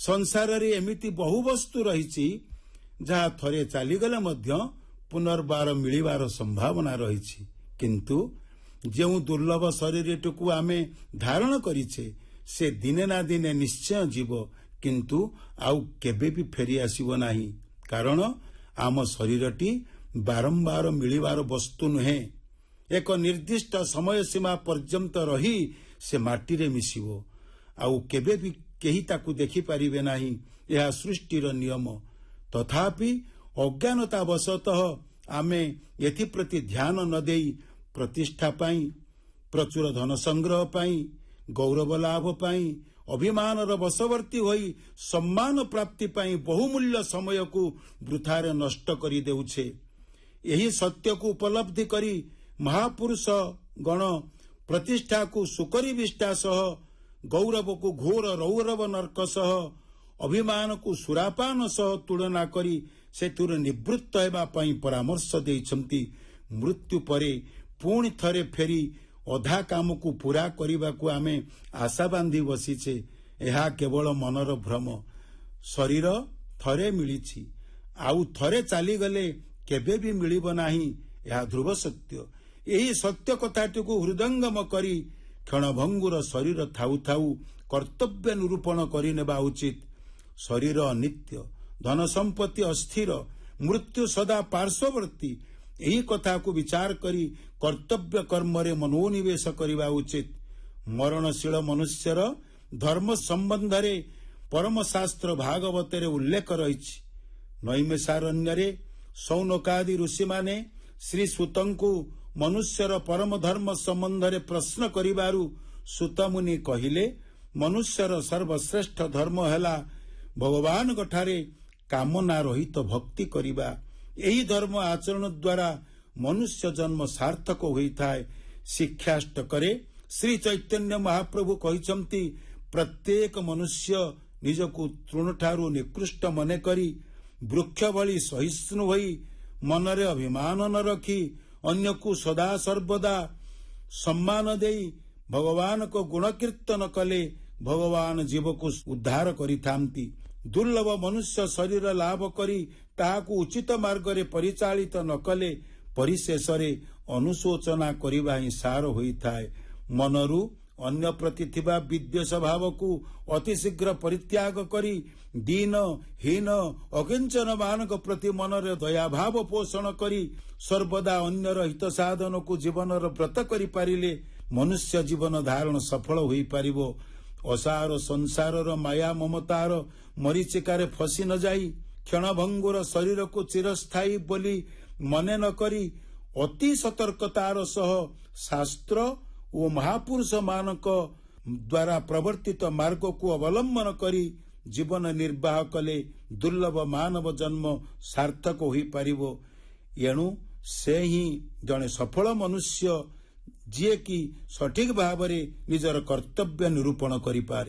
ସଂସାରରେ ଏମିତି ବହୁ ବସ୍ତୁ ରହିଛି, ଯାହା ଥରେ ଚାଲିଗଲେ ମଧ୍ୟ ପୁନର୍ବାର ମିଳିବାର ସମ୍ଭାବନା ରହିଛି। କିନ୍ତୁ ଯେଉଁ ଦୁର୍ଲଭ ଶରୀରଟିକୁ ଆମେ ଧାରଣ କରିଛେ, ସେ ଦିନେ ନା ଦିନେ ନିଶ୍ଚୟ ଯିବ, କିନ୍ତୁ ଆଉ କେବେ ବି ଫେରି ଆସିବ ନାହିଁ। କାରଣ ଆମ ଶରୀରଟି ବାରମ୍ବାର ମିଳିବାର ବସ୍ତୁ ନୁହେଁ। ଏକ ନିର୍ଦ୍ଦିଷ୍ଟ ସମୟ ସୀମା ପର୍ଯ୍ୟନ୍ତ ରହି ସେ ମାଟିରେ ମିଶିବ, ଆଉ କେବେ ବି କେହି ତାକୁ ଦେଖିପାରିବେ ନାହିଁ। ଏହା ସୃଷ୍ଟିର ନିୟମ। ତଥାପି ଅଜ୍ଞାନତା ବଶତଃ ଆମେ ଏଥିପ୍ରତି ଧ୍ୟାନ ନ ଦେଇ ପ୍ରତିଷ୍ଠା ପାଇଁ, ପ୍ରଚୁର ଧନ ସଂଗ୍ରହ ପାଇଁ, ଗୌରବ ଲାଭ ପାଇଁ, ଅଭିମାନର ବଶବର୍ତ୍ତୀ ହୋଇ ସମ୍ମାନ ପ୍ରାପ୍ତି ପାଇଁ ବହୁମୂଲ୍ୟ ସମୟକୁ ବୃଥାରେ ନଷ୍ଟ କରିଦେଉଛେ। ଏହି ସତ୍ୟକୁ ଉପଲବ୍ଧି କରି ମହାପୁରୁଷ ଗଣ ପ୍ରତିଷ୍ଠାକୁ ଶୁକରୀ ବିଷ୍ଠା ସହ, ଗୌରବକୁ ଘୋର ରୌରବ ନର୍କ ସହ, ଅଭିମାନକୁ ସୁରାପାନ ସହ ତୁଳନା କରି ସେଥିରୁ ନିବୃତ୍ତ ହେବା ପାଇଁ ପରାମର୍ଶ ଦେଇଛନ୍ତି। ମୃତ୍ୟୁ ପରେ ପୁଣି ଥରେ ଫେରି ଅଧା କାମକୁ ପୂରା କରିବାକୁ ଆମେ ଆଶା ବାନ୍ଧି ବସିଛେ, ଏହା କେବଳ ମନର ଭ୍ରମ। ଶରୀର ଥରେ ମିଳିଛି, ଆଉ ଥରେ ଚାଲିଗଲେ କେବେ ବି ମିଳିବ ନାହିଁ, ଏହା ଧ୍ରୁବ ସତ୍ୟ। ଏହି ସତ୍ୟ କଥାଟିକୁ ହୃଦୟଙ୍ଗମ କରି କ୍ଷଣଭଙ୍ଗୁର ଶରୀର ଥାଉ ଥାଉ କର୍ତ୍ତବ୍ୟ ନିରୂପଣ କରିନେବା ଉଚିତ। ଶରୀର ଅନିତ୍ୟ, ଧନ ସମ୍ପତ୍ତି ଅସ୍ଥିର, ମୃତ୍ୟୁ ସଦା ପାର୍ଶ୍ୱବର୍ତ୍ତୀ। ଏହି କଥାକୁ ବିଚାର କରି କର୍ତ୍ତବ୍ୟ କର୍ମରେ ମନୋନିବେଶ କରିବା ଉଚିତ। ମରଣଶୀଳ ମନୁଷ୍ୟର ଧର୍ମ ସମ୍ବନ୍ଧରେ ପରମଶାସ୍ତ୍ର ଭାଗବତରେ ଉଲ୍ଲେଖ ରହିଛି। ନୈମିଷାରଣ୍ୟରେ ସୌନକାଦି ଋଷିମାନେ ଶ୍ରୀ ସୁତଙ୍କୁ ମନୁଷ୍ୟର ପରମ ଧର୍ମ ସମ୍ବନ୍ଧରେ ପ୍ରଶ୍ନ କରିବାରୁ ସୁତମୁନି କହିଲେ, ମନୁଷ୍ୟର ସର୍ବଶ୍ରେଷ୍ଠ ଧର୍ମ ହେଲା ଭଗବାନଙ୍କ ଠାରେ କାମନା ରହିତ ଭକ୍ତି କରିବା। ଏହି ଧର୍ମ ଆଚରଣ ଦ୍ୱାରା ମନୁଷ୍ୟ ଜନ୍ମ ସାର୍ଥକ ହୋଇଥାଏ। ଶିକ୍ଷାଷ୍ଟକରେ ଶ୍ରୀ ଚୈତନ୍ୟ ମହାପ୍ରଭୁ କହିଛନ୍ତି, ପ୍ରତ୍ୟେକ ମନୁଷ୍ୟ ନିଜକୁ ତୃଣଠାରୁ ନିକୃଷ୍ଟ ମନେ କରି ବୃକ୍ଷ ଭଳି ସହିଷ୍ଣୁ ହୋଇ ମନରେ ଅଭିମାନ ନ ରଖି ଅନ୍ୟକୁ ସଦା ସର୍ବଦା ସମ୍ମାନ ଦେଇ ଭଗବାନଙ୍କ ଗୁଣକୀର୍ତ୍ତନ କଲେ ଭଗବାନ ଜୀବକୁ ଉଦ୍ଧାର କରିଥାନ୍ତି। ଦୁର୍ଲଭ ମନୁଷ୍ୟ ଶରୀର ଲାଭ କରି ତାହାକୁ ଉଚିତ ମାର୍ଗରେ ପରିଚାଳିତ ନ କଲେ ପରିଶେଷରେ ଅନୁଶୋଚନା କରିବା ହିଁ ସାର ହୋଇଥାଏ। ମନରୁ ଅନ୍ୟ ପ୍ରତି ଥିବା ବିଦ୍ୱେଷ ଭାବକୁ ଅତିଶୀଘ୍ର ପରିତ୍ୟାଗ କରି ଦୀନ ହୀନ ଅକିଞ୍ଚନ ମାନଙ୍କ ପ୍ରତି ମନରେ ଦୟାଭାବ ପୋଷଣ କରି ସର୍ବଦା ଅନ୍ୟର ହିତ ସାଧନକୁ ଜୀବନର ବ୍ରତ କରିପାରିଲେ ମନୁଷ୍ୟ ଜୀବନ ଧାରଣ ସଫଳ ହୋଇପାରିବ। ଅସାର ସଂସାରର ମାୟା ମମତାର ମରୀଚିକାରେ ଫସି ନ ଯାଇ କ୍ଷଣଭଙ୍ଗୁର ଶରୀରକୁ ଚିରସ୍ଥାୟୀ ବୋଲି ମନେ ନ କରି ଅତି ସତର୍କତାର ସହ ଶାସ୍ତ୍ର ଓ ମହାପୁରୁଷମାନଙ୍କ ଦ୍ୱାରା ପ୍ରବର୍ତ୍ତିତ ମାର୍ଗକୁ ଅବଲମ୍ବନ କରି ଜୀବନ ନିର୍ବାହ କଲେ ଦୁର୍ଲଭ ମାନବ ଜନ୍ମ ସାର୍ଥକ ହୋଇପାରିବ। ଏଣୁ ସେ ହିଁ ଜଣେ ସଫଳ ମନୁଷ୍ୟ, ଯିଏକି ସଠିକ ଭାବରେ ନିଜର କର୍ତ୍ତବ୍ୟ ନିରୂପଣ କରିପାରେ।